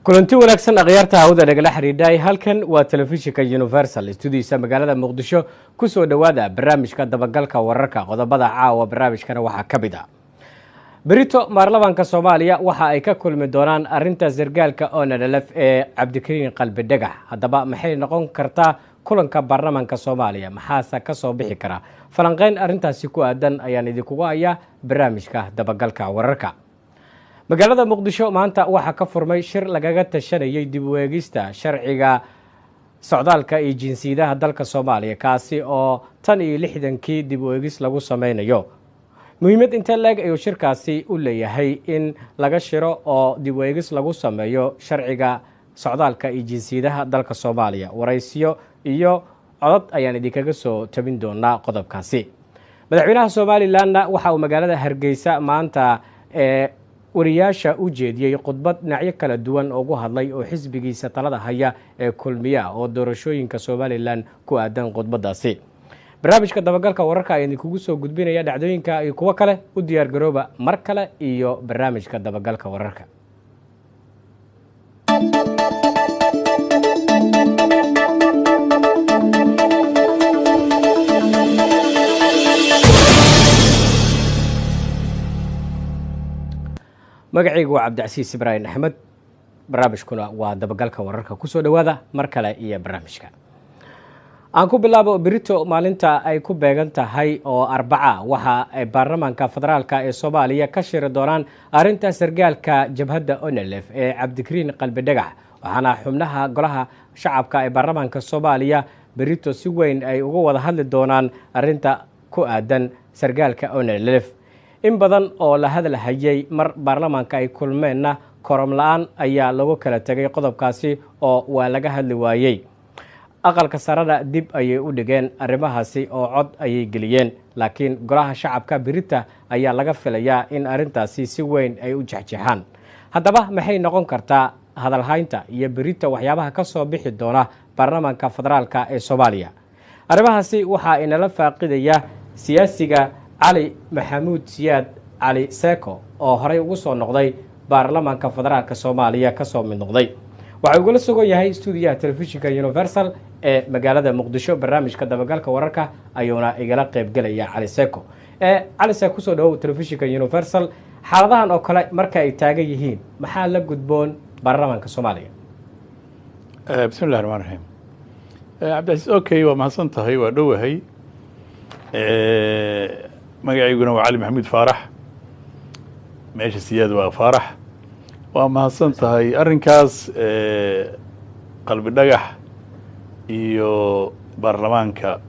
Kulanti wanaagsan, akhyaarta hawada nagala xidhiidhay. Halkan waa telefishinka Universal, studiisa magaalada Muqdisho. Kusoo dhowaada barnaamijka dabagalka wararka. Qodobada caawa barnaamijkana waxaa ka mid ah: berito baarlamaanka Soomaaliya waxa ay ka kulmi doonaan arinta sargaalka ONLF ee Cabdikariin Qalbi Dhagax. Haddaba maxay noqon kartaa kulanka baarlamaanka Soomaaliya? Maxaase ka soo bixi kara? Falanqeyn arrintaasi ku aadan ayaan idinkugu hayaa barnaamijka dabagalka wararka. Magaalada Muqdisho maanta waxaa ka furmay shir lagaga tashanayay dib u eegista sharciga socdaalka iyo jinsiyadaha dalka Soomaaliya, kaasi oo tan iyo 60kii dib u eegis lagu sameynayo. Muhiimad intee leeg ayuu shirkaasi u leeyahay in laga shiro oo dib u eegis lagu sameeyo sharciga socdaalka iyo jinsiyadaha dalka Soomaaliya? Waraysiyo iyo codod ayaan idinkaga soo tabin doonaa qodobkaasi. Madaxweynaha Somalilandna waxa uu magaalada Hargeysa maanta ee wariyaasha u jeediyey khudbad dhinacyo kala duwan ugu hadlay oo xisbigiisa talada haya ee Kulmiya oo doorashooyinka Somalilan ku aadan. Khudbadaasi barnaamijka dabagalka wararka ayaa idinkugu soo gudbinaya. Dhacdooyinka iyo kuwo kale u diyaar garooba mar kale iyo barnaamijka dabagalka wararka. Magacaygu waa Cabdicasiis Ibraahim Axmed, barnaamijkuna waa dabagalka wararka. Kusoo dhowaada mar kale iyo barnaamijka. Aan ku bilaabo berito, maalinta ay ku beegan tahay oo Arbaca, waxa ay baarlamaanka federaalka ee Soomaaliya ka shiri doonaan arrinta sargaalka jabhadda ONLF ee Cabdikariin Qalbi Dhagax. Waxaana xubnaha golaha shacabka ee baarlamaanka Soomaaliya berito si weyn ay uga wada hadli doonaan arrinta ku aadan sargaalka ONLF. In badan oo la hadalhayay, mar baarlamaanka ay kulmeenna korom la-aan ayaa lagu kala tegay qodobkaasi oo waa laga hadli waayey. Aqalka sarena dib ayay u dhigeen arrimahaasi oo cod ayay geliyeen, laakiin golaha shacabka berita ayaa laga filayaa in arrintaasi si weyn ay u jexjeexaan. Haddaba maxay noqon kartaa hadalhaynta iyo berita waxyaabaha ka soo bixi doona baarlamaanka federaalka ee Soomaaliya? Arrimahaasi waxaa inala faaqidaya siyaasiga Cali Maxamuud Siyaad, Cali Seeko, oo horey ugu soo noqday baarlamaanka federaalka Soomaaliya, kasoo mid noqday. Waxa ugula sugan yahay stuudiyaha telefishinka Universal ee magaalada Muqdisho. Barnaamijka dabagalka wararka ayuuna igala qeybgelaya Cali Seeko. Cali Seeko, kusoo dhawow telefishinka Universal. Xaaladahan oo kale marka ay taagan yihiin, maxaa la gudboon baarlamaanka Soomaaliya? Bismi illahi raxmaan raxiim. Cabdicasiis, okay, waa mahadsan tahay, waa dhowahay. Magacayguna waa Cali Maxamuud Faarax, meesha Siyaad waa Faarax. Waa mahadsan tahay. Arrinkaas Qalbi Dhagax iyo baarlamaanka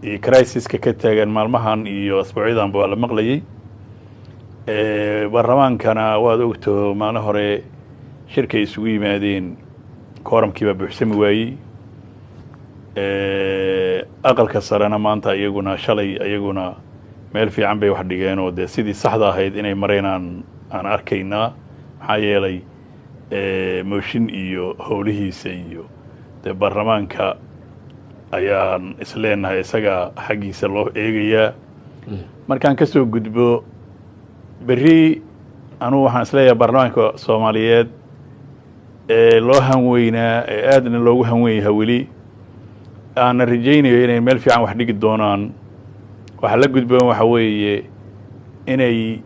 iyo crisiska ka taagan maalmahan iyo asbuucyadanba waa la maqlayey. Baarlamaankana waad ogto, maalin hore shirkay isugu yimaadeen kooramkii baa buuxsami waayey. Aqalka sarena maanta iyaguna shalay iyaguna meel fiican bay wax dhigeen oo dee sidii saxda ahayd inay mareenaan aan arkaynaa, maxaa yeelay mooshin iyo howlihiisa iyo dee baarlamaanka ayaan isleenahay isaga xaggiisa loo eegayaa. Markaan ka soo gudbo berri, anugu waxaan isleeyahay baarlamaanka Soomaaliyeed ee loo hanweynaa ee aadna loogu hanwen yahay, weli aana rajaynayo inay meel fiican wax dhigi doonaan. Waxa la gudboon waxa weeye inay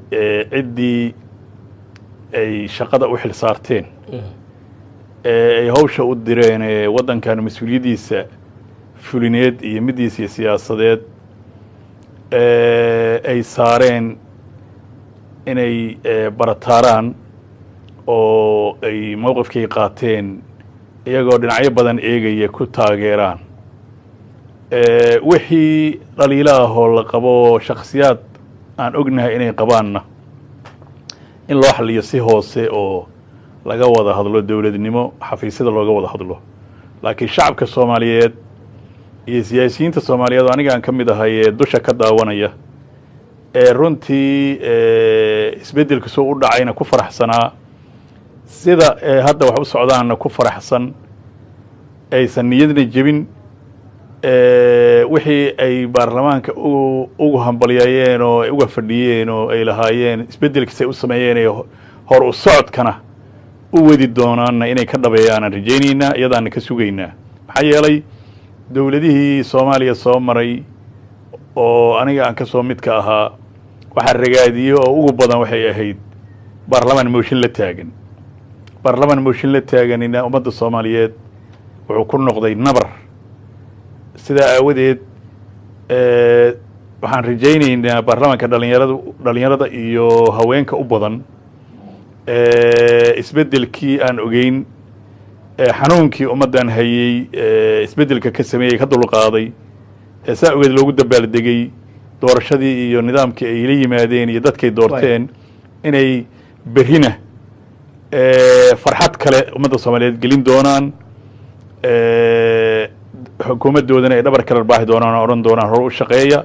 ciddii ay shaqada u xil saarteen ee ay hawsha u direen ee waddankan mas-uuliyaddiisa fulineed iyo middiisa siyaasadeed ay saareen inay barataaraan oo ay mowqifkay qaateen iyagoo dhinacyo badan eegaya ku taageeraan. Wixii dhaliilo ah oo la qabo, shaksiyaad aan ognahay inay qabaanna, in loo xaliyo si hoose oo laga wada hadlo, dowladnimo xafiisyada looga wada hadlo. Laakiin shacabka Soomaaliyeed iyo siyaasiyiinta Soomaaliyeed oo aniga aan ka mid ahay ee dusha ka daawanaya ee runtii isbeddelka soo u dhacayna ku faraxsanaa, sida hadda wax u socdaanna ku faraxsan, aysan niyadna jebin wixii ay baarlamaanka ugu hambalyeeyeen oo ay uga fadhiyeen oo ay lahaayeen isbeddelkiisay u sameeyeen ee Hor u socodkana u wadi doonaanna inay ka dhabeeyaanaan rajaynaynaa, iyadaana ka sugaynaa. Maxaa yeelay dowladihii Soomaaliya soo maray oo aniga aan ka soo midka ahaa, waxaa ragaadiyo oo ugu badan waxay ahayd baarlamaan mooshin la taagan. Baarlamaan mooshin la taaganina ummadda Soomaaliyeed wuxuu ku noqday nabar. Sidaa aawadeed waxaan rajaynaynaa baarlamaanka dhalinyarada iyo haweenka u badan, isbeddelkii aan ogeyn, xanuunkii ummaddan hayey isbeddelka ka sameeyey, ka dulqaaday, saa ogeed loogu dabaaldegay doorashadii iyo nidaamkii ay la yimaadeen iyo dadkay doorteen, inay berrina farxad kale ummadda Soomaaliyeed gelin doonaan, xukuumaddoodana ay dhabar kale baahi doonaan oo odhan doonaan hore u shaqeeya.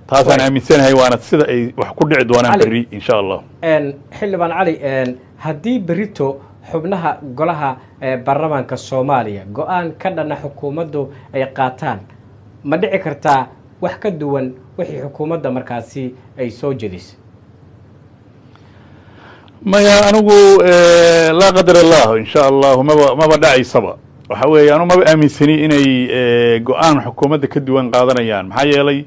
Taasaan aaminsanahay, waana sida ay wax ku dhici doonaan berri, insha Allah. Xildhibaan Cali, haddii berito xubnaha golaha baarlamaanka Soomaaliya go-aan ka dhana xukuumaddu ay qaataan, ma dhici kartaa wax ka duwan wixii xukuumadda markaasi ay soo jedisay? Maya, anigu laa qadar Allah, insha Allahu maba dhacaysaba. Waxa weeye anu maba aaminsani inay go-aan xukuumadda ka duwan qaadanayaan. Maxaa yeelay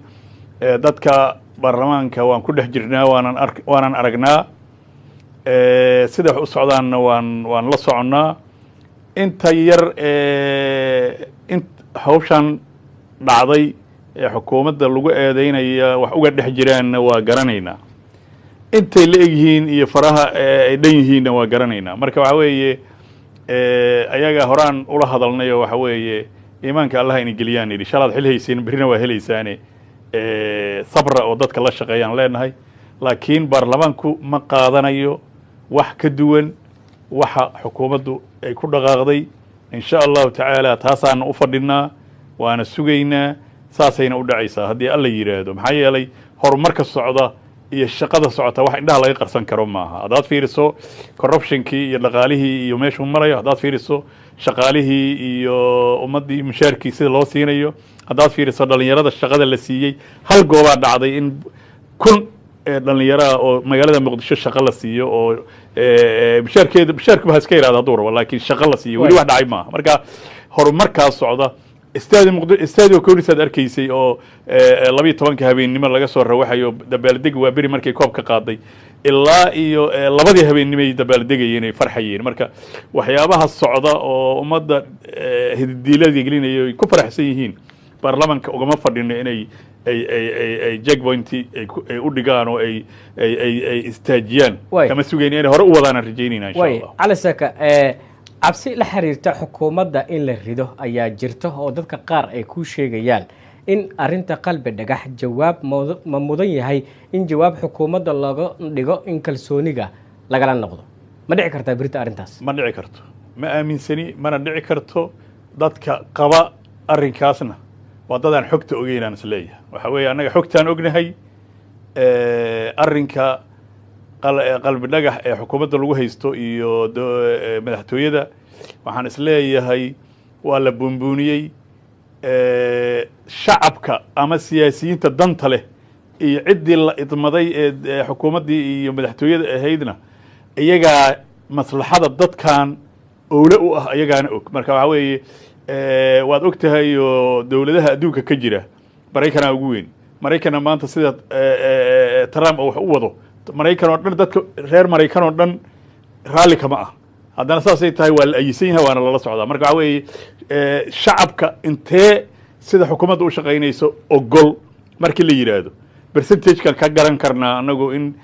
dadka baarlamaanka waan ku dhex jirnaa, waanan aragnaa sida wax u socdaanna, waan la soconnaa. Inta yar in hawshan dhacday ee xukuumadda lagu eedeynaya wax uga dhex jiraanna waa garanaynaa, intay la egyihiin iyo faraha ay dhan yihiinna waa garanaynaa. Marka waxa weeye ayaga horaan ula hadalnay oo waxa weeye iimaanka Allaha ina geliyaan yidhi, shalaad xil haysiin, berrina waa helaysaane, sabra oo dadka la shaqeeyaan leenahay. Laakiin baarlamaanku ma qaadanayo wax ka duwan waxa xukuumaddu ay ku dhaqaaqday, insha Allahu tacaala. Taasaana u fadhinaa, waana sugaynaa, saasayna u dhacaysaa haddii Alla yidhaahdo. Maxaa yeelay horumarka socda iyo shaqada socota wax indhaha laga qarsan karo maaha. Haddaad fiiriso corruptionkii iyo dhaqaalihii iyo meeshuu marayo, haddaad fiiriso shaqaalihii iyo ummaddii mushaarkii sida loo siinayo, haddaad fiiriso dhalinyarada shaqada la siiyey, hal goobaa dhacday in 1000 dhalinyaraha oo magaalada Muqdisho shaqo la siiyo oo mushaarkeeda, mushaarkuba ha iska yihahdo hadduu rabo, laakiin shaqo la siiyo weli wax dhacay maaha. Marka horumarkaas socda, istaadi Muqdi istadio Conis aad arkaysay oo 12-ka habeennimo laga soo rawaxayo dabaaldeg, waa beri markay koob ka qaaday ilaa iyo 2dii habeennimo ay dabaaldegayeen, ay farxayeen. Marka waxyaabaha socda oo ummadda hididiilada gelinaya ay ku faraxsan yihiin, baarlamanka ugama fadhino inay ay ay ay ay checkpointi ay u dhigaan oo ay ay ay ay istaajiyaan. Kama sugayna, inay hore u wadaan aan rajaynayna, insha Allah. Cali Saka, cabsi la xiriirta xukuumadda in la rido ayaa jirta oo dadka qaar ay ku sheegayaan in arinta Qalbi Dhagax jawaab ma mudan yahay in jawaab xukuumadda looga dhigo in kalsooniga lagala noqdo. Ma dhici kartaa berita arrintaas? Ma dhici karto, ma aaminsani, mana dhici karto. Dadka qaba arrinkaasna waa dadaan xogta ogeynaan isleeyahay. Waxa weeye annaga xogtaan ognahay arrinka Qalbi Dhagax ee xukuumadda lagu haysto iyo madaxtooyada, waxaan isleeyahay waa la buunbuuniyey. Shacabka ama siyaasiyiinta danta leh iyo ciddii la idmaday ee xukuumaddii iyo madaxtooyada ahaydna iyagaa maslaxada dadkan owle u ah, iyagaana og. Marka waxaa weeye waad og tahay oo dowladaha adduunka ka jira, Maraykanaa ugu weyn. Maraykana maanta sida Trump oo wax u wado, Maraykan oo dhan, dadka reer Maraykan oo dhan raalli kama ah. Haddana saasay tahay waa la ayisan yahay, waana lala socdaa. Marka waxaa weeye shacabka intee sida xukuumadda u shaqaynayso ogol markii la yidhaahdo, percentagekan ka garan karnaa anagu in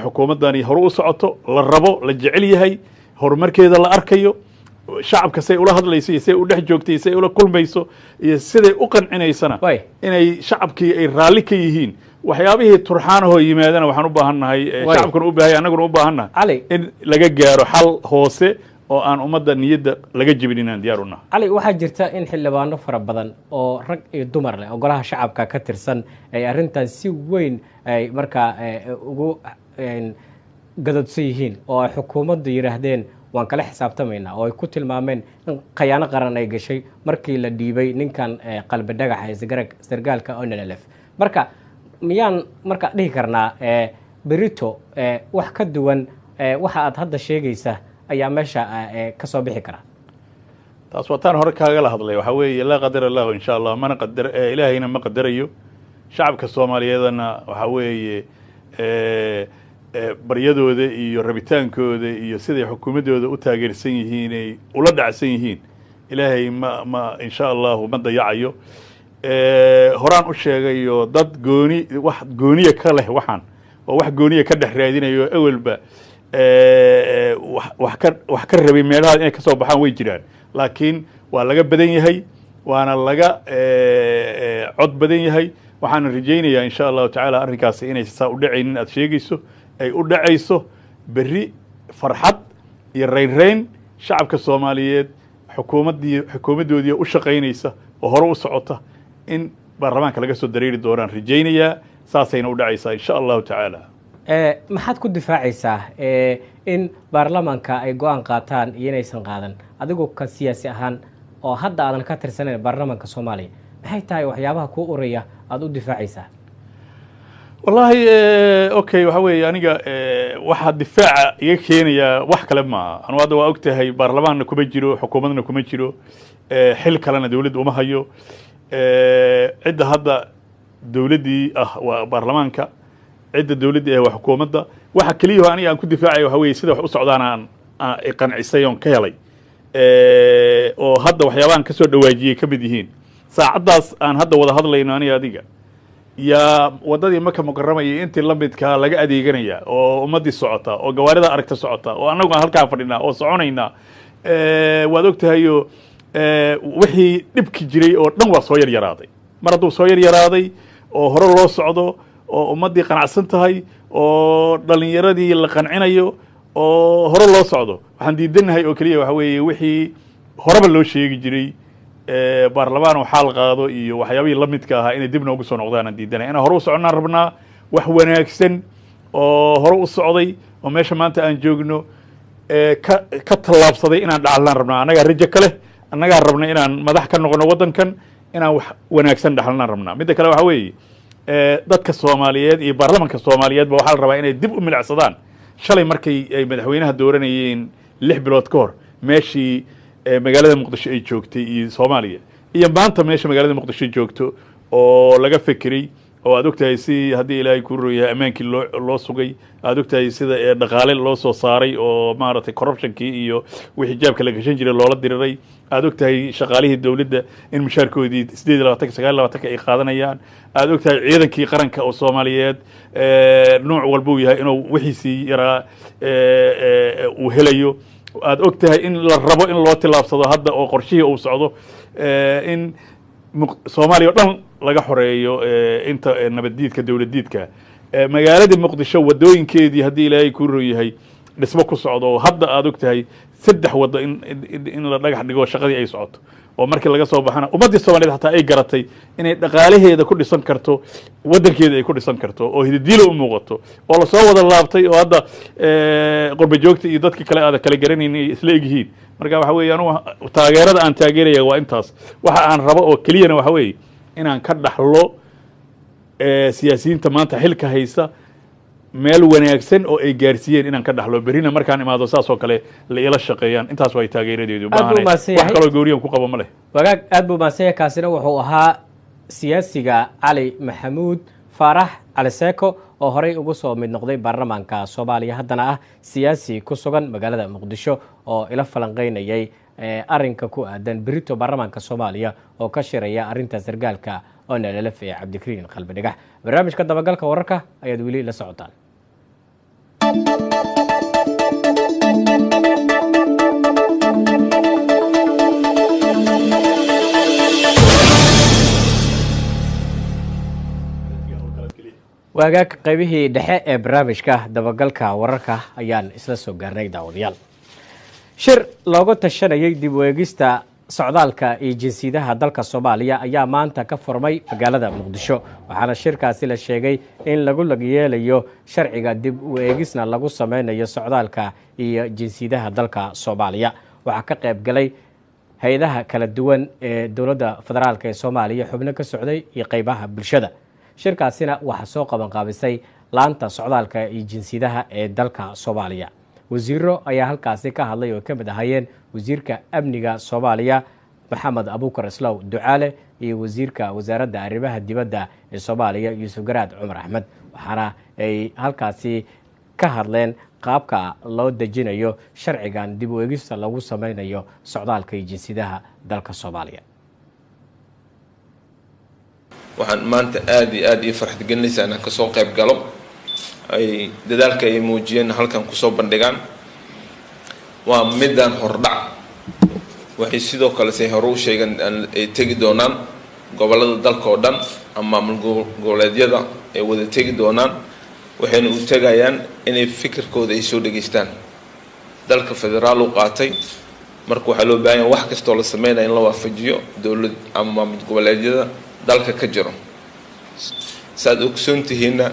xukuumaddani hore u socoto, la rabo, la jecel yahay, horumarkeeda la arkayo, shacabka say ula hadlayso iyo say u dhex joogtay iyo say ula kulmayso iyo siday u qancinaysana inay shacabkii ay raalli ka yihiin. Waxyaabihii turxaanahoo yimaadana waxaan u baahan nahay, shacabkuna u baahaya, annaguna u baahan nahay Cali, in laga gaaro xal hoose oo aan ummadda niyadda laga jebin inaan diyaar u nahay. Cali, waxaa jirta in xildhibaano fara badan oo rag iyo dumar leh oo golaha shacabka ka tirsan ay arrintan si weyn ay markaa ugu gadodsan yihiin oo ay xukuumaddu yidhaahdeen waan kala xisaabtamaynaa, oo ay ku tilmaameen in khayaano qaran ay gashay markii la dhiibay ninkan Qalbi Dhagaxa ee sargaalka ONLF. Marka miyaan marka dhihi karnaa berito wax ka duwan Waxa aad hadda sheegaysa ayaa meesha ka soo bixi kara. Taas waa taan hore kaagala hadlay. Waxaa weeye, laa qadar allahu, insha Allah, mana qadar, Ilaahayna ma qadarayo. Shacabka Soomaaliyeedna waxaa weeye baryadooda iyo rabitaankooda iyo siday xukuumaddooda u taageersan yihiin, ay ula dhacsan yihiin, Ilaahay ma insha Allahu ma dayacayo. Horaan u sheegayo, dad gooni wax gooniya ka leh, waxaan oo wax gooniya ka dhex raadinayo, awelba wax ka rabay meelaha inay kasoo baxaan way jiraan, laakiin waa laga badan yahay, waana laga cod badan yahay. Waxaana rajaynayaa, insha Allahu tacaala, arrinkaasi inaysa saa u dhacaynin aad sheegayso, ay u dhacayso berri farxad iyo raynrayn shacabka Soomaaliyeed, xukuumaddii xukuumaddoodii u shaqaynaysa oo hore u socota in baarlamaanka laga soo dareeri doonaan rajaynayaa. Saasayna u dhacaysaa, insha Allahu tacaala. Maxaad ku difaacaysaa in baarlamaanka ay go-aan qaataan iyo inaysan qaadan? Adigu ka siyaasi ahaan oo hadda aadan ka tirsanayn baarlamaanka Soomaaliya, maxay tahay waxyaabaha kuu uraya aada u difaacaysaa? Wallahi, okay, waxa weeye, aniga waxaa difaaca iga keenayaa wax kale maaha. Anu hadda waa og tahay, baarlamaanna kuma jiro, xukuumadna kuma jiro, xil kalena dawladda uma hayo. Cidda hadda dawladdii ah waa baarlamaanka, cidda dawladdii ah waa xukuumadda. Waxa keliyaho aniga aan ku difaacaya waxa weye sida wax u socdaan aan qancisay oon ka helay, oo hadda waxyaabahan kasoo dhawaajiyey ka mid yihiin. Saacaddaas aan hadda wada hadlayno aniga adiga, yaa waddadii Maka Mukaramaya intii la midkaa laga adeeganaya, oo ummaddii socota, oo gawaarida aragta socota, oo annagu aan halkaa fadhinaa oo soconaynaa. Waad og tahayo, wixii dhibki jiray oo dhan waa soo yar yaraaday. Mar hadduu soo yar yaraaday oo hore loo socdo oo ummaddii qanacsan tahay oo dhalinyaradii la qancinayo oo hore loo socdo, waxaan diidanahay oo keliya waxa weeye wixii horeba loo sheegi jiray, baarlamaan oo xaal qaado iyo waxyaabihii la midka ahaa, inay dib noogu soo noqdaan aan diidanay. Inaan hore u soconnaan rabnaa, wax wanaagsan oo hore u socday oo meesha maanta aan joogno ka tallaabsaday inaan dhacalnaan rabnaa. Annagaa rajo ka leh, annagaa rabna inaan madax ka noqono waddankan, inaan wax wanaagsan dhaxalnaan rabnaa. Midda kale waxa weeye, dadka Soomaaliyeed iyo baarlamanka Soomaaliyeed ba waxaa la rabaa inay dib u milicsadaan shalay markay ay madaxweynaha dooranayeen 6 bilood ka hor, meeshii magaalada Muqdisho ay joogtay iyo Soomaaliya iyo maanta meesha magaalada Muqdisho joogto, oo laga fekeray, oo aad ogtahay si haddii Ilaahay kuu royahay ammaankii loo sugay, aad ogtahay sida dhaqaale loo soo saaray, oo maaragtay corruptionkii iyo wixii jaabka la gashan jiray loola diriray, aad ogtahay shaqaalihii dowladda in mushaarkoodii 28-ka, 29-ka ay qaadanayaan, aad ogtahay ciidankii qaranka oo Soomaaliyeed nuuc walbuu yahay inuu wixiisii yaraa uu helayo, aad ogtahay in la rabo in loo tillaabsado hadda oo qorshihii uu socdo in Soomaaliya o dhan laga xoreeyo inta nabaddiidka dowladdiidka, magaaladii Muqdisho waddooyinkeedii haddii Ilaahay kuu ro yahay dhismo ku socdo, oo hadda aad og tahay saddex waddo in la dhagax dhigo, shaqadii ay socoto, oo markii laga soo baxana ummaddii Soomaaliyed xataa ay garatay inay dhaqaalaheeda ku dhisan karto, waddankeeda ay ku dhisan karto, oo hididiilo u muuqato, oo lasoo wada laabtay, oo hadda qurba joogta iyo dadka kale aada kala garanayn ay isla egyihiin. Marka waxa weeye, anugu taageerada aan taageeraya waa intaas. Waxa aan rabo oo keliyana waxa weeye inaan ka dhaxlo siyaasiyiinta maanta xilka haysa meel wanaagsan oo ay gaarsiiyeen inaan ka dhaxlo, berrina markaan imaado saas oo kale la ila shaqeeyaan. Intaas waa taageeradeedu. Aad buu mahadsan wax yahay. Kaloo gooriyan ku qabo ma leh. Wagaag, aad buu mahadsan yahay. Kaasina wuxuu ahaa siyaasiga Cali Maxamuud Faarax Cali Seeko, oo horey ugu soo mid noqday baarlamaanka Soomaaliya, haddana ah siyaasi ku sugan magaalada Muqdisho, oo ila falanqeynayay arrinka ku aadan berito baarlamaanka Soomaaliya oo ka shiraya arrinta sargaalka ONLF ee Cabdikariin Qalbi Dhagax. Barnaamijka dabagalka wararka ayaad weli la socotaan. Waagaag, qaybihii dhexe ee barnaamijka dabagalka wararka ayaan isla soo gaarnay, daawadayaal. Shir looga tashanayay dib u eegista socdaalka iyo jinsiyadaha dalka Soomaaliya ayaa maanta ka furmay magaalada Muqdisho, waxaana shirkaasi la sheegay in lagu lag yeelayo sharciga dib u eegisna lagu sameynayo socdaalka iyo jinsiyadaha dalka Soomaaliya. Waxaa ka qayb galay hay-adaha kala duwan ee dowladda federaalk ee Soomaaliya xubno ka socday iyo qeybaha bulshada. Shirkaasina waxaa soo qabanqaabisay laanta socdaalka iyo jinsiyadaha ee dalka Soomaaliya. Wasiiro ayaa halkaasi ka hadlay oo ka mid ahaayeen wasiirka amniga Soomaaliya Maxamed Abuukar Islaw Ducaale iyo wasiirka wasaaradda arrimaha dibadda ee Soomaaliya Yuusuf Garaad Cumar Axmed, waxaana ay halkaasi ka hadleen qaabka loo dejinayo sharcigan dib u eegista lagu sameynayo socdaalka iyo jinsiyadaha dalka Soomaaliya. Waxaan maanta aada iyo aada ii farxad gelinaysaa inaan kasoo qayb galo ay dadaalka ay muujiyeen halkan kusoo bandhigaan. Waa midaan hordhac, waxay sidoo kale say hore u sheegeen ay tegi doonaan gobollada dalka oo dhan ama maamul goboleedyada ay wada tegi doonaan, waxayna u tegayaan inay fikirkooda ay soo dhegaystaan. Dalka federaal u qaatay, marka waxaa loo baahan yahay wax kastoo la sameynaya in la waafajiyo dowlad ama maamul goboleedyada dalka ka jiro. Saaad ogsoon tihiinna,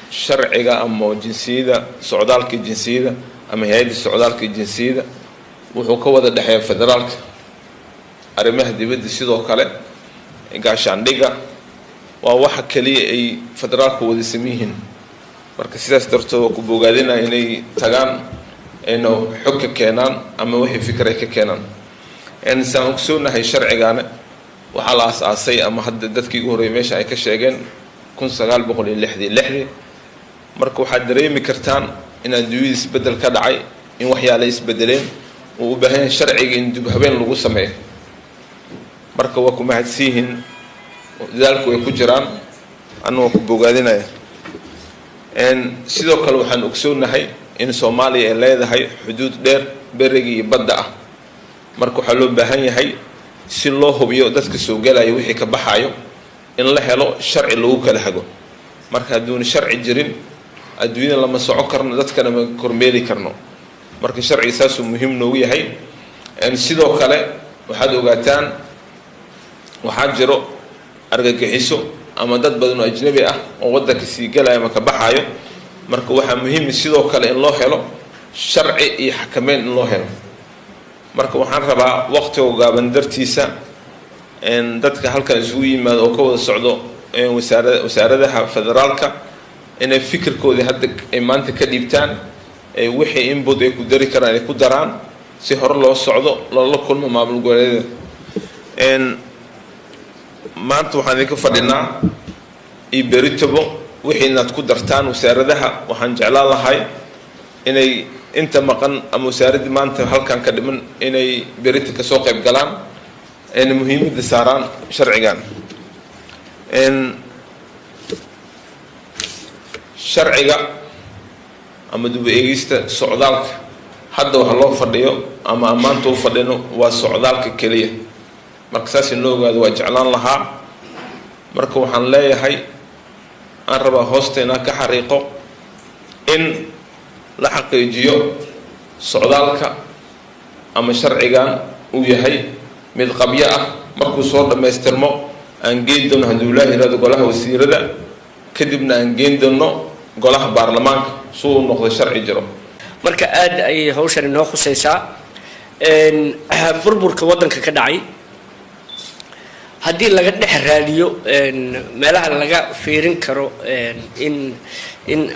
sharciga ama jinsiyada socdaalka jinsiyada ama hay-adda socdaalka jinsiyada wuxuu ka wada dhexeeya federaalka, arrimaha dibadda, sidoo kale gaashaandhiga. Waa waxa keliya ay federaalka wada saman yihiin. Marka sidaas dartood waa ku bogaadinaya inay tagaan ayna xog ka keenaan ama wixii fikir ay ka keenaan. Saan ogsoonahay, sharcigaana waxaa la aas-aasay ama hadda dadkii ugu horreeyay meesha ay ka sheegeen 1966. Marka waxaad dareemi kartaan in adduunyada isbeddel ka dhacay, in waxyaala isbedeleen, uu u baahan yahay sharciga in dib habeen lagu sameeyo. Marka waa ku mahadsan yihiin dadaalku ay ku jiraan, anna waa ku bogaadinaya. Sidoo kale waxaan ogsoonahay in Soomaaliya ay leedahay xuduud dheer, beriga iyo badda ah. Marka waxaa loo baahan yahay si loo hubiyo dadka soo gelaya, wixii ka baxayo, in la helo sharci lagu kala hago. Marka hadduuna sharci jirin, adduunyada lama socon karno, dadkana ma kormeeri karno. Marka sharciga saasuu muhiim noogu yahay. Sidoo kale waxaad ogaataan waxaa jiro argagixiso ama dad badan oo ajnabi ah oo waddanka sii gelaya ama ka baxayo. Marka waxaa muhiim sidoo kale in loo helo sharci iyo xakameyn in loo helo. Marka waxaan rabaa waqtiga gaaban dartiisa, dadka halkan isugu yimaado oo ka wada socdo wasaaradaha federaalka inay fikirkoodii hadda ay maanta ka dhiibtaan, wixii input ay ku dari karaan ay ku daraan, si hore loo socdo, loola kulmo maamul goboleedyada. Maanta waxaan idinka fadhinaa iyo beritobo wixii inaad ku dartaan. Wasaaradaha waxaan jeclaan lahay inay inta maqan ama wasaaraddii maanta halkan ka dhiman inay berita kasoo qayb galaan, ayna muhiimadda saaraan sharcigan. Sharciga ama dib u eegista socdaalka hadda waxa loo fadhiyo ama ammaanta u fadhino waa socdaalka keliya. Marka saas in loo ogaado waa jeclaan lahaa. Marka waxaan leeyahay, aan rabaa hoosta inaan ka xariiqo in la xaqiijiyo socdaalka ama sharcigan uu yahay mid qabyo ah. Markuu soo dhammaystirmo aan geyn doono, hadduu Ilaah yihahdo, golaha wasiirada, kadibna aan geyn doono golaha baarlamaanka si uu noqdo sharci jiro. Marka aada ayay hawshan inoo khusaysaa. Burburka waddanka ka dhacay haddii laga dhex raadiyo meelaha laga fiirin karo in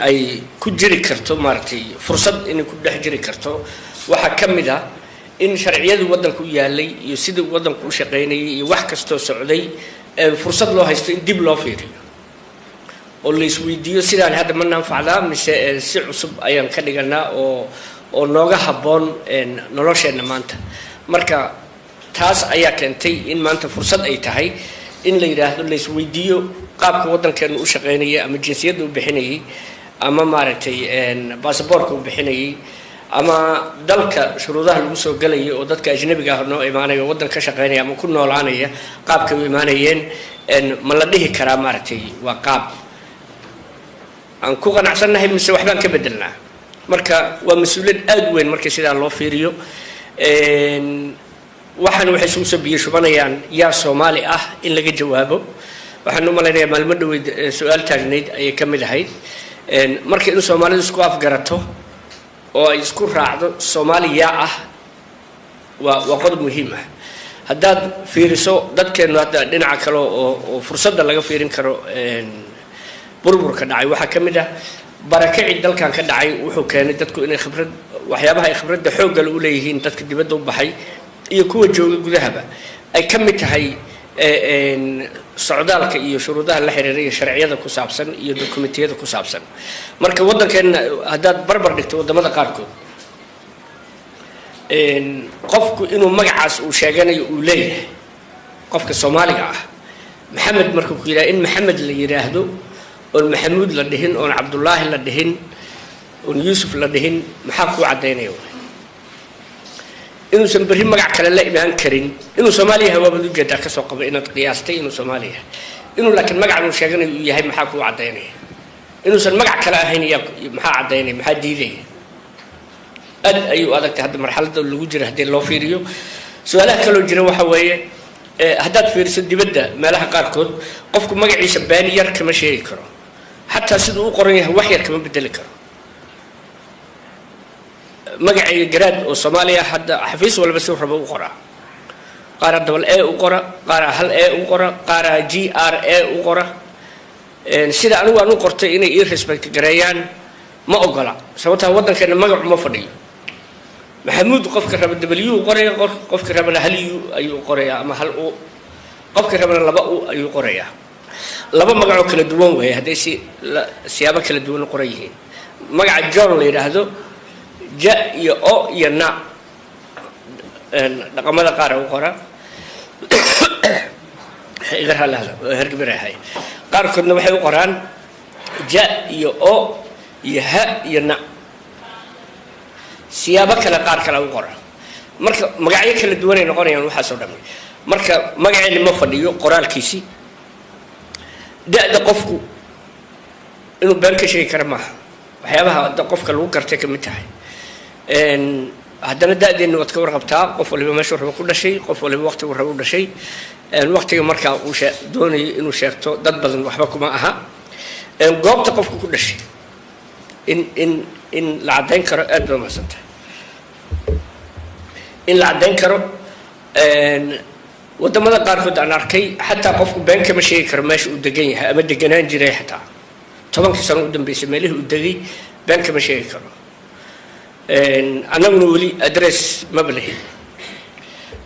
ay ku jiri karto, maaragtay, fursad inay ku dhex jiri karto, waxaa ka mid ah in sharciyadii waddanka u yaalay iyo sidii waddanku u shaqaynayay iyo wax kastoo socday fursad loo haysto in dib loo fiiriyo oo la isweydiiyo: sidaan hadda ma naanfacdaa mise si cusub ayaan ka dhiganaa oo nooga habboon nolosheenna maanta? Marka taas ayaa keentay in maanta fursad ay tahay in la yidhaahdo, la isweydiiyo qaabka waddankeenu u shaqaynayay ama jinsiyadda u bixinayay ama, maaragtay, baasaboorka u bixinayay ama dalka shuruudaha lagu soo gelayay oo dadka ajnabiga ah noo imaanaya oo waddan ka shaqaynaya ama ku noolaanaya qaabkay u imaanayeen, ma la dhihi karaa, maaragtay, waa qaab aan ku qanacsannahay mise waxbaan ka bedelnaa? Marka waa mas-uuliyad aada u weyn markii sidaa loo fiiriyo. Waxaan waxay isugu soo biyo shubanayaan yaa Soomaali ah in laga jawaabo. Waxaan u malaynayaa maalmo dhaweyd su-aal taagnayd ayay ka mid ahayd. Marka in Soomaalidu isku afgarato oo ay isku raacdo Soomaali yaa ah waa qodob muhiim ah. Haddaad fiiriso dadkeennu hadda dhinaca kale oo fursadda laga fiirin karo burburka dhacay, waxaa ka mid ah barakacii dalkan ka dhacay wuxuu keenay dadku inay khibrad Waxyaabaha ay khibradda xooggale u leeyihiin dadka dibadda u baxay iyo kuwa jooga gudahaba ay ka mid tahay socdaalka iyo shuruudaha la xiriira iyo sharciyada ku saabsan iyo dokumentiyada ku saabsan. Marka waddankeenna haddaad barbar dhigto waddamada qaarkood, qofku inuu magacaas uu sheeganayo uu leeyahay, qofka Soomaaliga ah Maxamed markuu ku yidhaha, in Maxamed la yidhaahdo oon Maxamuud la dhihin, oon Cabdullaahi la dhihin, oon Yuusuf la dhihin, maxaa kuu caddaynaya? Inuusan berri magac kale la imaan karin. Inuu Soomaali yahay waabaad ujeedaa, kasoo qaba inaad qiyaastay inuu Soomaali yahay. Inuu laakiin magacan uu sheeganayo uu yahay, maxaa kuu caddaynaya? Inuusan magac kale ahayn yaa maxaa caddaynaya? Maxaa diidaya? Aad ayuu adagtay hadda marxaladda lagu jira haddii loo fiiriyo. Su-aalaha kaloo jira waxa weeye, haddaad fiiriso dibadda meelaha qaarkood, qofku magaciisa been yar kama sheegi karo, xataa siduu u qoran yahay wax yar kama bedeli karo. Magacayga Garaad oo Soomaaliya hadda xafiis walba si rabo u qoraa. Qaaraa double A u qora, qaaraa hal A u qora, qaaraa GRA u qora. Sida anigu aan u qortay inay ii respect gareeyaan ma ogola, sababtaa waddankeena magacu ma fadhiyo. Maxamuud qofka raba W qoraya, qofka rabana hal U ayuu qorayaa ama hal U, qofka rabana laba U ayuu qorayaa. Laba magacoo kala duwan weeye hadday si siyaabo kala duwan u qoran yihiin. Magaca John la yidhaahdo, ja iyo o iyo na dhaqamada qaar u qora, iga raallahda hergebirahay, qaarkoodna waxay u qoraan ja iyo o iyo ha iyo na, siyaabo kale qaar kale u qora. Marka magacyo kala duwanay noqonayaan waxaas oo dhami. Marka magaceeni ma fadhiyo qoraalkiisii. Da-da qofku inuu been ka sheegi kara maaha, waxyaabaha qofka lagu gartay ka mid tahay. Haddana da-deenna waad ka warqabtaa, qof waliba meeshuu rabo ku dhashay, qof waliba waqtigu rabo u dhashay. Waqtiga markaa uu doonayo inuu sheegto dad badan waxba kuma aha. Goobta qofku ku dhashay in la caddayn karo, aad ba mahadsantahay, in la caddayn karo. Waddamada qaarkood aan arkay xataa qofku been kama sheegi karo meesha uu degan yahay ama deganaan jiray, xataa 10kii sano u dambeysay meelihii uu degay been kama sheegi karo. Annaguna weli address maba lahin.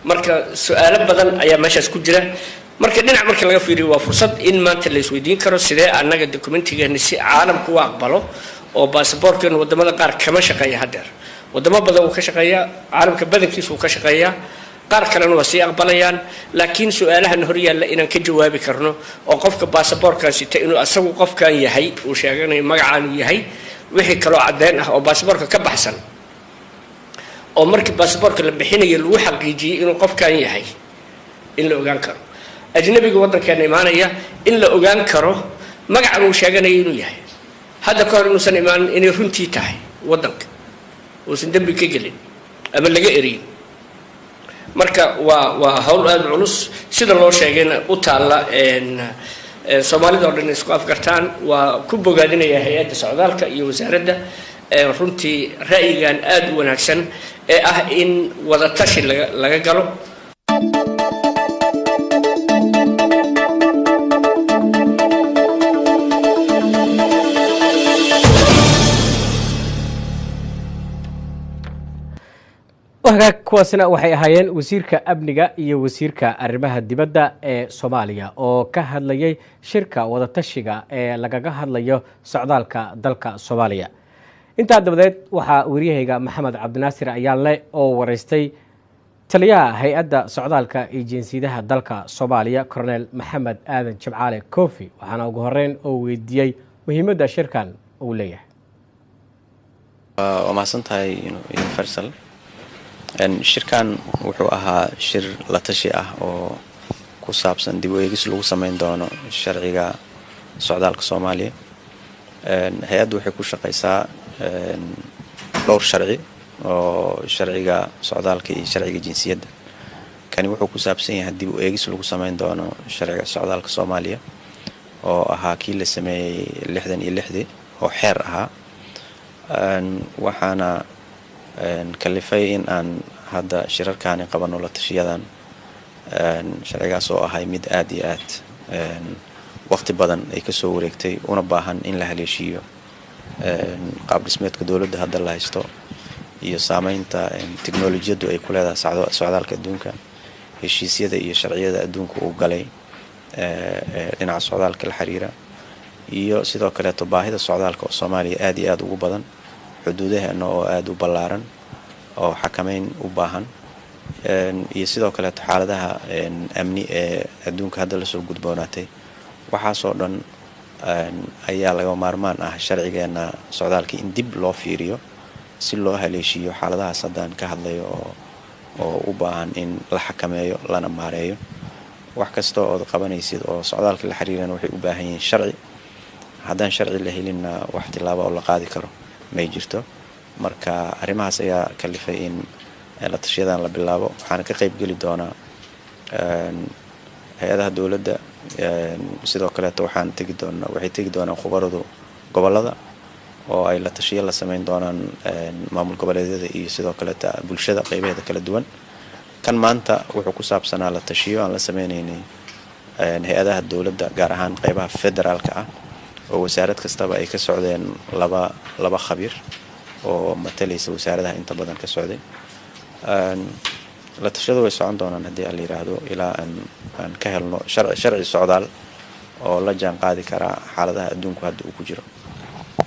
Marka su-aalo badan ayaa meeshaas ku jira. Marka dhinac marka laga fiiriyo, waa fursad in maanta la isweydiin karo sidee annaga documentigeena si caalamku u aqbalo, oo baasaboorkeenu waddamada qaar kama shaqeeya haddeer. Waddamo badan wuu ka shaqeeyaa, caalamka badankiisa wuu ka shaqeeyaa, qaar kalena waa sii aqbalayaan. Laakiin su-aalahan hor yaalla inaan ka jawaabi karno, oo qofka baasaboorkan sita inuu asagu qofkan yahay uu sheeganayo, magacaan uu yahay, wixii kaloo caddeyn ah oo baasaboorka ka baxsan oo markii baasaboorka la bixinayo lagu xaqiijiyey inuu qofkan yahay in la ogaan karo. Ajnabiga waddankeena imaanaya in la ogaan karo magacan uu sheeganayo inuu yahay, hadda ka hor inuusan imaanin, inay runtii tahay waddanka uusan dembi ka gelin ama laga eriyin. Marka waa hawl aada u culus, sida loo sheegayna u taalla Soomaalida oo dhan isku afgartaan. Waa ku bogaadinaya hay-adda socdaalka iyo wasaaradda runtii ra'yigan aada u wanaagsan ee ah in wadatashi laga galo. Hagaag, kuwaasna waxay ahaayeen wasiirka amniga iyo wasiirka arrimaha dibadda ee Soomaaliya oo ka hadlayay shirka wadatashiga ee lagaga hadlayo socdaalka dalka Soomaaliya. Intaa dabadeed waxaa wariyahayga Maxamed Cabdinaasir Ayaanle oo wareystay taliyaha hay-adda socdaalka iyo jinsiyadaha dalka Soomaaliya, Cornel Maxamed Aadan Jimcaale Kofi, waxaana ugu horeyn oo weydiiyey muhiimadda shirkan uu leeyahay. Waa mahadsan tahay, Farsal. Shirkan wuxuu ahaa shir la tashi ah oo ku saabsan dib u eegis lagu sameyn doono sharciga socdaalka Soomaaliya. Hay-addu waxay ku shaqeysaa dhowr sharci oo sharciga socdaalka iyo sharciga jinsiyadda. Kani wuxuu ku saabsan yahay dib u eegis lagu sameyn doono sharciga socdaalka Soomaaliya oo ahaa kii la sameeyey 66-dii oo xeer ahaa. Waxaana kalifay in aan hadda shirarkaani qabano, la tashiyadan, sharcigaas oo ahay mid aada iyo aad waqti badan ay kasoo wareegtay, una baahan in la haleeshiiyo qaab dhismeedka dowladda hadda la haysto. iyo saameynta teknolojiyaddu ay ku leedahay socdaalka adduunka, heshiisyada iyo sharciyada adduunka uu galay dhinaca socdaalka la xiriira, iyo sidoo kaleeto baahida socdaalka oo Soomaaliya aada iyo aada ugu badan, xuduudaheena oo aada u ballaaran oo xakameyn u baahan, iyo sidoo kaleeto xaaladaha amni ee adduunka hadda lasoo gudboonaatay. Waxaasoo dhan ayaa laga maarmaan ah sharcigeena socdaalka in dib loo fiiriyo si loo haleeshiiyo xaaladahaas haddaan ka hadlayo oo u baahan in la xakameeyo lana maareeyo. Wax kasta ood qabanaysid oo socdaalka la xiriirana waxay u baahan yihiin sharci. Haddaan sharci la helinna, wax tilaaba oo la qaadi karo may jirto. Marka arrimahaas ayaa kalifay in la tashiyadan la bilaabo. Waxaana ka qayb geli doonaa hay-adaha dowladda. Sidoo kaleeto waxaan tegi doonaa, waxay tegi doonaan khubaradu gobolada oo ay la tashiyo la sameyn doonaan maamul goboleedyada iyo sidoo kaleeta bulshada qeybaheeda kala duwan. Kan maanta wuxuu ku saabsanaa la tashiyo aan la sameyneynay hay-adaha dowladda, gaar ahaan qeybaha federaalka ah, oo wasaarad kastaba ay ka socdeen laba khabiir oo matalaysa wasaaradaha inta badan ka socday. La tashiyadu way socon doonaan haddii aan la yiraahdo ilaa aan ka helno sharci socdaal oo la jaan qaadi karaa xaaladaha adduunku hadda uu ku jiro.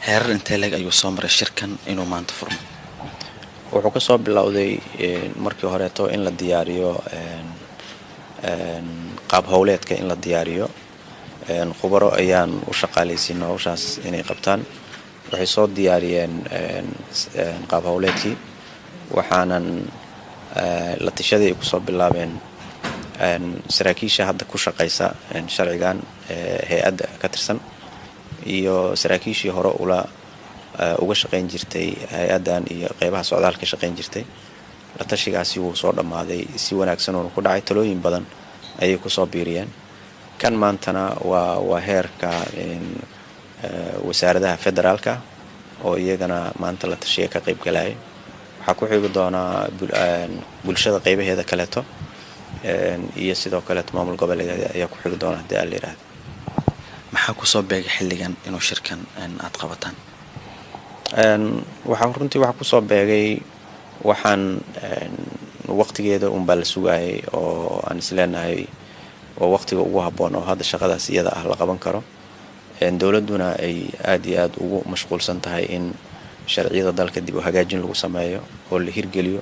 Heerar intee leeg ayuu soo maray shirkan inuu maanta furmo? Wuxuu kasoo bilowday markii horeeto in la diyaariyo qaab howleedka, in la diyaariyo. Khubaro ayaan u shaqaalaysiina hawshaas inay qabtaan. Waxay soo diyaariyeen qaab howleedkii, waxaanan la tashadii ay kusoo bilaabeen saraakiisha hadda ku shaqaysa sharcigan hay-adda ka tirsan iyo saraakiishii hore ula uga shaqayn jirtay hay-addan iyo qeybaha socdaalka ka shaqayn jirtay. La tashigaasi wuu soo dhammaaday, si wanaagsan uuna ku dhacay, talooyin badan ayay kusoo biiriyeen. Kan maantana waa heerka wasaaradaha federaalka oo iyagana maanta la tashiga ka qayb galaya. Waxaa ku xigi doonaa bulshada qeybaheeda kaleeto iyo sidoo kaleeto maamul goboleedyada ayaa ku xigi doona haddii aan la yiraahdo. Maxaa kusoo beegay xilligan inuu shirkan aada qabataan? Waxaa runtii waxaa kusoo beegay, waxaan waqtigeeda unbaa la sugaayay oo aan isleenahay waa waqtiga ugu habboon oo hadda shaqadaas iyada ah la qaban karo, dowladduna ay aada iyo aada ugu mashquulsan tahay in sharciyada dalka dib u hagaajin lagu sameeyo oo la hirgeliyo.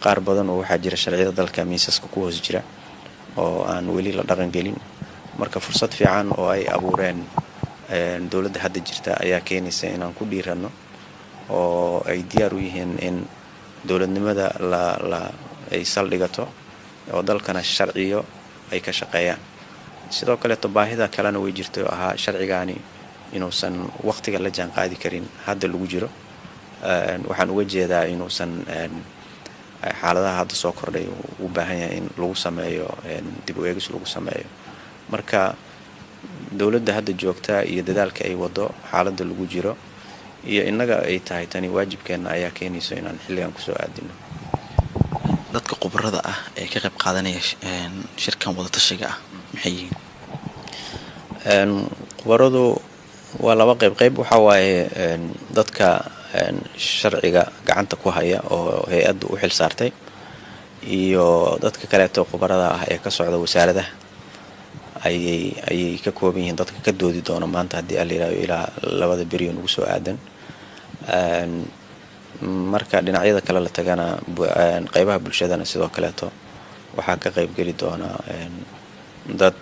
Qaar badan oo waxaa jira sharciyada dalka miisaska ku hoos jira oo aan weli la dhaqangelin. Marka fursad fiican oo ay abuureen dowladda hadda jirta ayaa keenaysa inaan ku dhiirano, oo ay diyaar u yihiin in dowladnimada la ay saldhigato oo dalkana sharciyo ay ka shaqeeyaan. Sidoo kaleeto baahida kalena way jirtay oo ahaa sharcigaani inuusan waqtiga la jaan qaadi karin hadda lagu jiro. Waxaan uga jeedaa inuusan xaaladaha hadda soo kordhay u baahan yahay in lagu sameeyo dib u eegis lagu sameeyo. Marka dowladda hadda joogta iyo dadaalka ay wado, xaaladda lagu jiro iyo innaga ay tahay tani waajibkeenna ayaa keenayso inaan xilligan kusoo aadino. Dadka khubarada ah ee ka qayb qaadanaya shirkan wadatashiga ah maxay yihiin? Khubaradu waa laba qayb. Qayb waxaa waaye dadka sharciga gacanta ku haya oo hay-addu u xil saartay, iyo dadka kaleeto khubarada ah ee ka socda wasaaradaha ayay ka kooban yihiin dadka ka doodi doona maanta haddii aan la yiraahdo ilaa labada beriyo nagu soo aadan. Marka dhinacyada kale la tagana, qeybaha bulshadana sidoo kaleeto waxaa ka qayb geli doona dad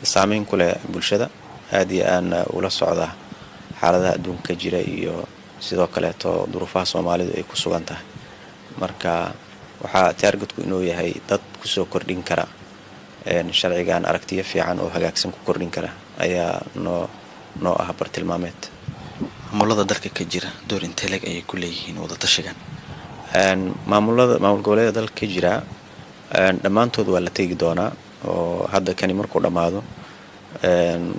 saameyn ku leh bulshada, aada iyo aadna ula socda xaaladaha adduunka ka jira iyo sidoo kaleeto duruufaha Soomaalidu ay ku sugan tahay. Marka waxaa targetku inuu yahay dad kusoo kordhin kara sharcigan aragtiyo fiican oo hagaagsan ku kordhin kara ayaa noo ah bartilmaameed. Maamulada dalka ka jira door intee leeg ayay ku leeyihiin wadatashigan? Maamulada, maamul goboleeda dalka ka jira dhammaantood waa la tegi doonaa, oo hadda kani markuu dhammaado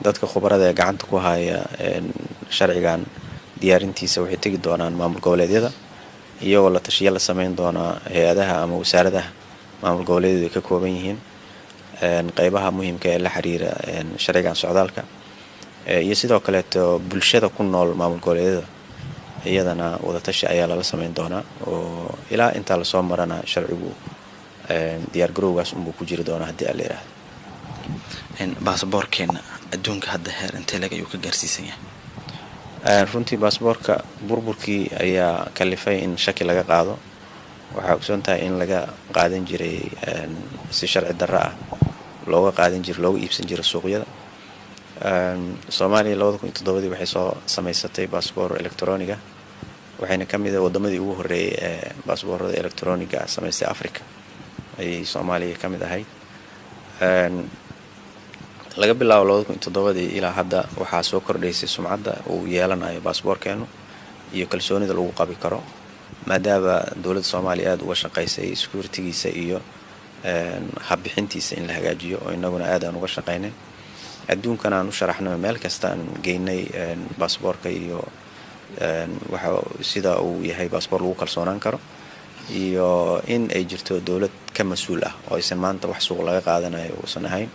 dadka khubarada ee gacanta ku haya sharcigan diyaarintiisa waxay tegi doonaan maamul goboleedyada, iyagoo la tashiyo la sameyn doonaa hay-adaha ama wasaaradaha maamul goboleedyadu ay ka kooban yihiin, qeybaha muhiimka ee la xiriira sharcigan socdaalka, iyo sidoo kaleeto bulshada ku nool maamul goboleedyada. Iyadana wadatashi ayaa lala sameyn doonaa, oo ilaa intaa lasoo marana sharcigu diyaargarowgaas unbuu ku jiri doonaa haddii Alla yidhaahdo. Baasaboorkeena adduunka hadda heer intee leg ayuu ka gaarsiisan yahay? Runtii baasboorka burburkii ayaa kalifay in shaki laga qaado. Waxaa ogsoon tahay in laga qaadan jiray si sharci darro ah, looga qaadan jiray, looga iibsan jiray suuqyada. Soomaaliya 2007-dii waxay soo samaysatay baasboor electroniga, waxayna ka mid ah wadamadii ugu horreeyay ee baasboorada electroniga samaystay Africa ayay Soomaaliya ka mid ahayd. Laga bilaabo 2007-dii ilaa hadda waxaa soo kordhaysay sumcadda uu yeelanayo baasboorkeenu iyo kalsoonida lagu qabi karo, maadaama dowladda Soomaaliya aada uga shaqaysay security-giisa iyo habbixintiisa in la hagaajiyo, oo inaguna aad aan uga shaqaynay, adduunkana aan u sharaxnay, meel kasta aan geynay baasboorka iyo waxa sida uu yahay baasboor lagu kalsoonaan karo, iyo in ay jirto dowlad ka mas-uul ah oo aysan maanta wax suuq laga qaadanayo uusan ahayn.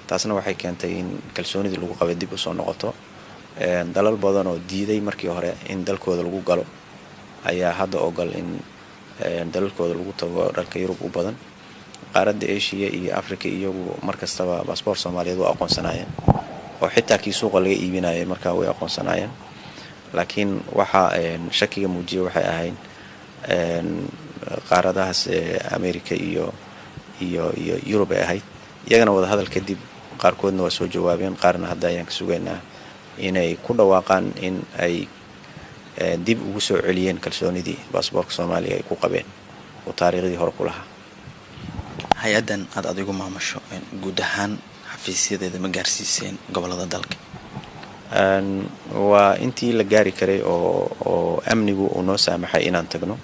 Taasna waxay keentay in kalsoonidii lagu qabay dib usoo noqoto. Dalal badan oo diiday markii hore in dalkooda lagu galo ayaa hadda ogol in dalalkooda lagu tago, dhalka Yurub u badan. Qaaradda Asia iyo Africa iyagu mar kastaba baasboor Soomaaliyeed waa aqoonsanaayeen, oo xitaa kii suuqa laga iibinayay markaa way aqoonsanaayeen. Laakiin waxa shakiga muujiyay waxay ahayd qaaradahaas America iyo Yurub ay ahayd. Iyagana wadahadal kadib qaarkoodna waa soo jawaabeen, qaarna hadda ayaan ka sugaynaa inay ku dhawaaqaan in ay dib ugu soo celiyeen kalsoonidii baasboorka Soomaaliya ay ku qabeen oo taariikhdii hore ku lahaa. Hay-addan aad adigu maamusho, guud ahaan xafiisyadeeda ma gaarsiiseen gobolada dalka? Waa intii la gaari karay oo amnigu uu noo saamaxay inaan tagno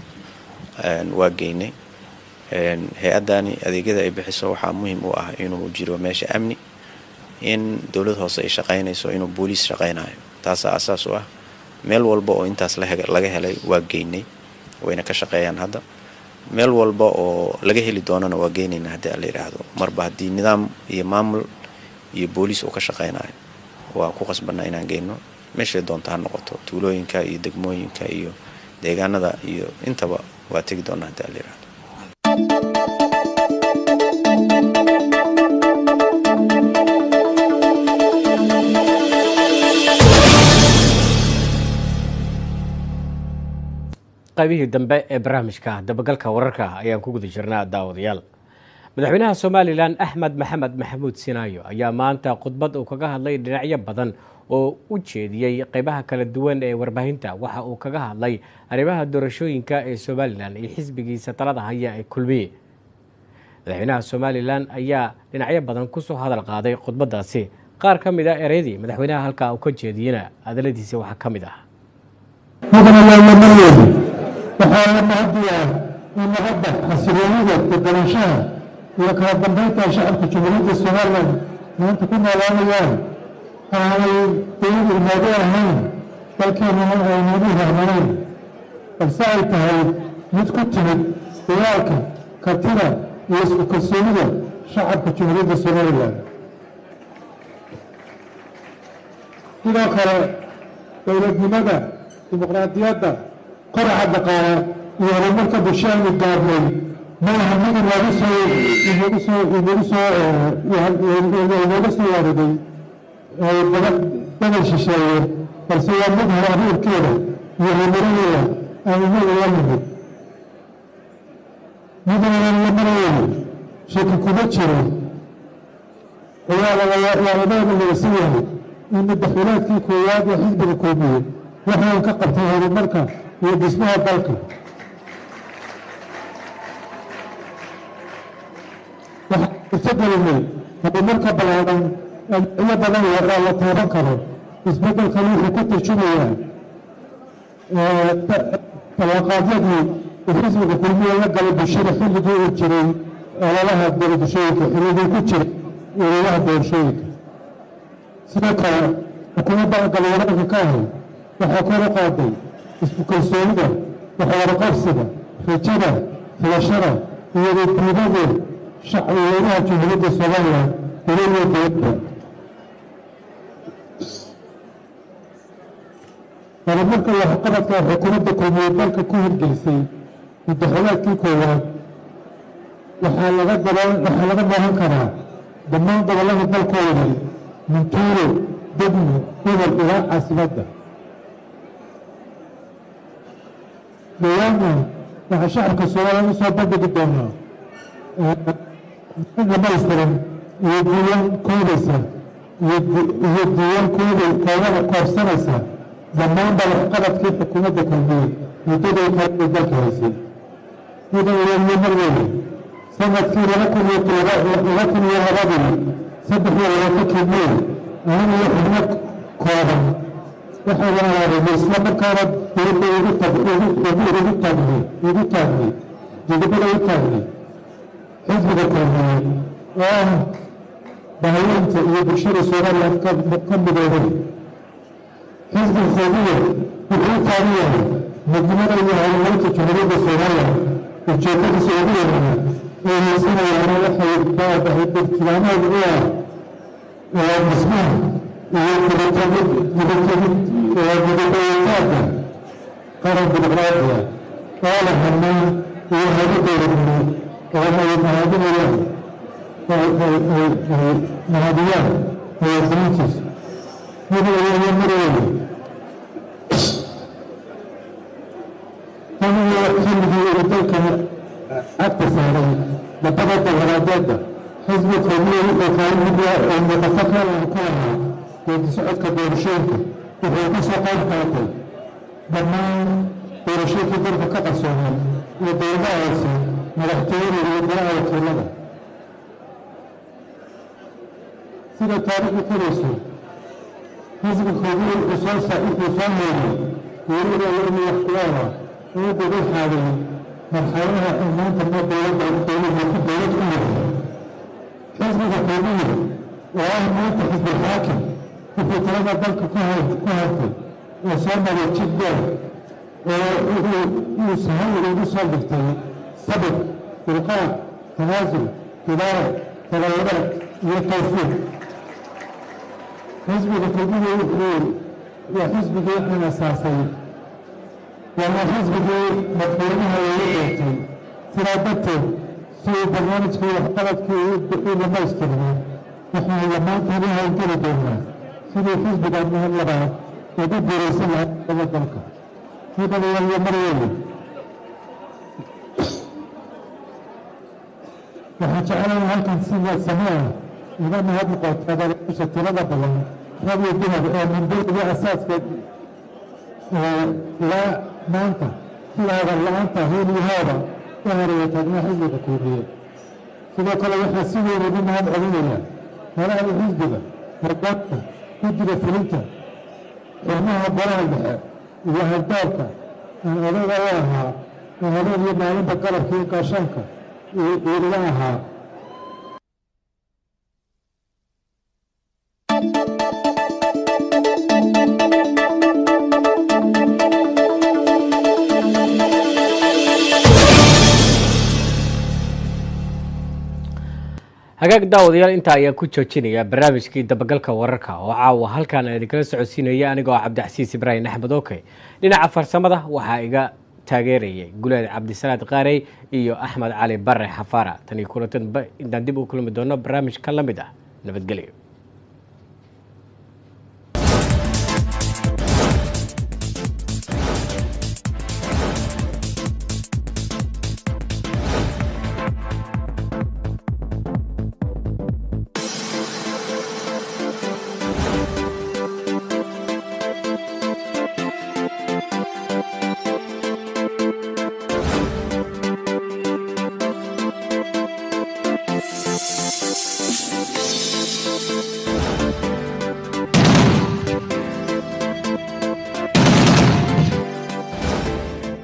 waa geynay. Hay-addani adeegyada ay bixiso waxaa muhiim u ah inuu jiro meesha amni, in dowlad hoose ay shaqaynayso, inuu booliis shaqaynayo. Taasaa asaas u ah. Meel walba oo intaas laga helay waa geynay, wayna ka shaqeeyaan hadda. Meel walba oo laga heli doonana waa geynaynaa haddii Alla yidhaahdo. Marba haddii nidaam iyo maamul iyo booliis uu ka shaqaynayo, waa ku qasbanaa inaan geyno, meeshay doonta ha noqoto, tuulooyinka iyo degmooyinka iyo deegaanada iyo intaba waa tegi doonaa haddii Alla yidhaahdo. Qaybihii dambe ee barnaamijka Dabagalka Wararka ayaan ku guda jirnaa, daawadayaal. Madaxweynaha Somalilan Axmed Maxamed Maxamuud Sinaayo ayaa maanta khudbad uu kaga hadlay dhinacyo badan oo u jeediyey qeybaha kala duwan ee warbaahinta waxa uu kaga hadlay arrimaha doorashooyinka ee Somalilan iyo xisbigiisa talada haya ee Kulmiye. Madaxweynaha Somalilan ayaa dhinacyo badan kusoo hadal qaaday khudbadaasi. Qaar ka mid a ereyadii madaxweynaha halkaa uu ka jeediyena hadaladiisa waxaa ka mid ah: Mudanayaalamarweyn, waxaa la mahadiyaa in nabadda, xasiloonida, deganaanshaha iyo kala dambeynta ay shacabka Jamhuuriyadda Somalilan maanta ku noolaanayaan aanay dowlad ilmaado ahayn, dalkeenuna aynan u hormarayn, balse ay tahay mid ku timid dagaalka, kartida iyo isku kalsoonida shacabka Jamhuuriyadda Somalilan. Sidoo kale dowladnimada, dimuqraadiyadda, koraca dhaqaale iyo horumarka bulsho aynu gaarnay maaha mid inooga soo waariday dabal shisheeye, balse waa mid hore abuurkeeda iyo horumaradeeda aan inagu la nimid. Midnalamarweyn, shaki kuma jiro, waa labada midaysan yahay in madaxweynaadkii koowaad ee xisbiga Kulmiye waxaan ka qabtay horumarka iyo dhismaha dalka. Waxaan suurtagelinay horumarka ballaaran ee dhinacyo badan leh oo la taaban karo. Isbeddelkan wuxuu ka turjumayaa ballanqaadyadii uu xisbiga Kulmiye la galay bulshada xilligii uu jiray ololaha doorashooyinka, xilligii ku jiray ololaha doorashooyinka. Sidoo kale xukuumadda galwareerka ka ahay waxaa kor u qaaday isku kalsoonida, waxwaraqabsiga, rajada, filashada iyo diibada shacbweynaha Jamhuuriyadda Somalilan dowlad dowladda. Horumarka waxqabadka xukuumadda Kulmiye dalka ku hirgelisay muddaxolaadkii koowaad waxaa laga dooran karaa dhammaan gobollada dalkooda, mintuuro, degmo, gobol ilaa caasimadda. Dhawaana waxaa shacabka Soomaaliya u soo bandhigi doonaa dhamaystiran iyo diiwaan koobaysa iyo diiwaan koobada koobsanaysa dhammaanba waxqabadkii xukuumadda Kulmiye muddadii kale dalka haysay. Mudan iyo marweyne, sanadkii 2002, 23-kii May, aniga iyo xubno kooban waxaa la aragnay, isla markaana dowladda ugu taagnay jidabada u taagnay xisbiga Kulmiye oo ah bahayeynta iyo bulshada Soomaaliya ka midoobay. Xisbiga Kulmiye wuxuu u taagan yahay midnimada iyo horumarinta Jamhuuriyadda Soomaaliya. Ujeedadiisa ugu weynana ee haysanayaana waxay bartilmaameed u ah dhismaha iyo midabowtaagga qaran dimuqraadiya oo la hanaan iyo habo dowladnimo oo ay mahadinayaan ay mahadiyaan muwaadiniintiisa. Mudanayo marweyne, tan iyo xilligii uu dalkan cagta saaray labada dowladeedda, xisbiga Kulmiye wuxuu kaalin mid oo muuqato ku lahaa geedi socodka doorashooyinka. Wuxuu ka soo qayb qaatay dhammaan doorashooyinkii dalka ka qarsoomay iyo dowladaha hoose, madaxtooyada iyo golaha wakiilada. Sida taariikhdu qorayso, xisbiga Kulmiye wuxuu soo mooday geerida iyo wax ku-ool ah uu gogol xaaday marxaladaha uu maanta noo dowladda dowlad ku yahay. Xisbiga Kulmiye oo ah maanta xisbul xaakim wuxuu talada dalka ku hartay oo soo maray jid dheer oo uu sahal ugu soo dhigtay sabir, dulqaad, tanaasul, kibaara, talawadaag iyo tawfiiq. Xisbiga Kulmiye wuxuu waa xisbigii aan asaasay, waana xisbigii madaxweynaha looga doortay. Sidaa darteed, si uu barnaamijkii waxqabadkii u dhamaystirmo, waxaan maanta la howlgeli doonaa sidii xisbigan mahad labaad ugu guuraysan lahaa daba dalka. Mudanayaal iyo marweyne, waxaan jecelahay halkan sida samee uga mahad noqoto taageerayaasha tirada badan, rag iyo dumar, oo mindowga asaaska ilaa maanta sida hadal la-aanta heeliyahooda u hareeya taagnaa xisbiga Kulmiye. Sidoo kale waxaa si weyn ugu mahad celinaya madaxda xisbiga, hogaanka, guddiga fulinta, xubnaha golaha dhexe iyo haldoorka aan odayga u ahaa oo habeen iyo maalinba garabkii gaashaanka ila ahaa. Hagaag daawadayaal, intaa ayaa ku joojinaya barnaamijkii dabagalka wararka oo caawa halkaan aan idinkala socodsiinaya anigoo Cabdicasiis Ibraahim Axmed Okey. Dhinaca farsamada waxaa iga taageerayay Guleed Cabdisalaad Qaarey iyo Axmed Cali Bare Xafaara. Tan iyo kulantan intaan dib u kulmi doono barnaamij ka la mid ah, nabadgelyo.